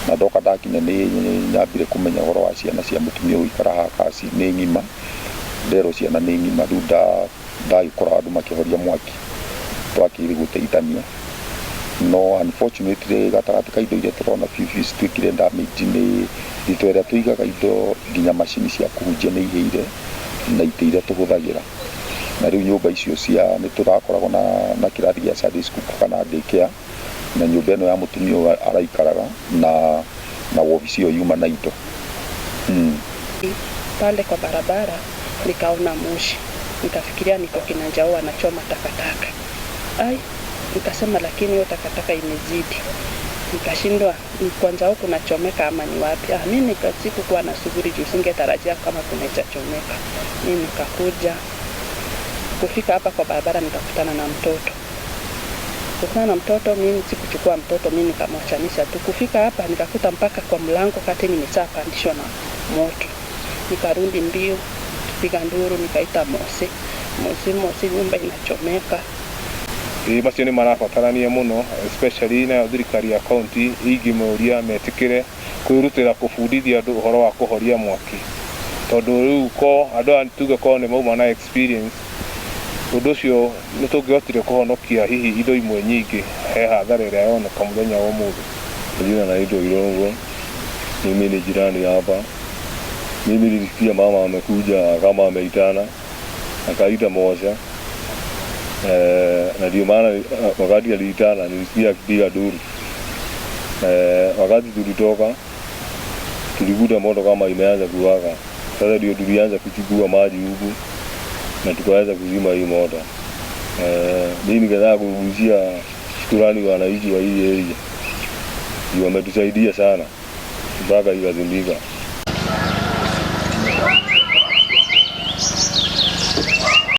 Na ndoka ndakinya nĩ nyambire kũmenya ũhoro wa ciana cia mũtumia ũyũ ikara haha kasi nĩ ng'ima, nderwo ciana nĩ ng'ima. Rĩu ndagĩkora andũ makĩhoria mwaki, twakĩrĩ gũteithania, no unfortunately gatagatĩ ka indo iria tũrona biũ biũ cituĩkire damage nĩ thito ĩrĩa tũigaga indo, nginya macini cia kũhunjia nĩ ihĩire na itĩ iria tũhũthagĩra. Na rĩu nyũmba icio cia nĩ tũrakoragwo na kĩrathi gĩa Sunday school kana daycare, na nyũmba ĩno ya mũtumia ũyũ araikaraga na wobici ĩyo yuma na indo. Pale kwa barabara nikaona moshi, nikafikiria niko kina Njau wanachoma takataka. Ai, nikasema lakini hiyo takataka imezidi. Nikashindwa ni kwa Njau kunachomeka ama ni wapi? Ah, mimi sikukuwa na shughuli juu singetarajia kama kunaweza chomeka. Mimi nikakuja kufika hapa kwa barabara nikakutana na mtoto. Kukutana na mtoto, mimi sikuchukua mtoto, mimi nikamwachanisha tu. Kufika hapa nikakuta mpaka kwa mlango kati nimeshapandishwa na moto. Nikarudi mbio, piga nduru, nikaita Mosi. Mosi, Mosi, nyumba inachomeka. Ĩ macio nĩ marabatarania mũno, especially nayo thirikari ya county ingĩmoria metĩkĩre kwĩrutĩra kũbundithia andũ ũhoro wa kũhoria mwaki, tondũ rĩu ko andũ aya tuge ko nĩ mauma na experience, ũndũ ũcio nĩ tũngĩhotire kũhonokia hihi indo imwe nyingĩ he hathara ĩrĩa yoneka mũthenya wa ũmũthĩ. Majina naitwa Irongo, mimi ni jirani hapa. Mimi nilisikia mama amekuja kama ameitana, akaita Mosha na ndio maana wakati aliitana nilisikia akipiga duru. Wakati tulitoka tulikuta moto kama imeanza kuwaka. Sasa ndio tulianza kuchukua maji huku na tukaweza kuzima hii moto. Mimi ningetaka kugusia shukurani wananchi wa hii area, ndio wametusaidia sana mpaka ikazimika.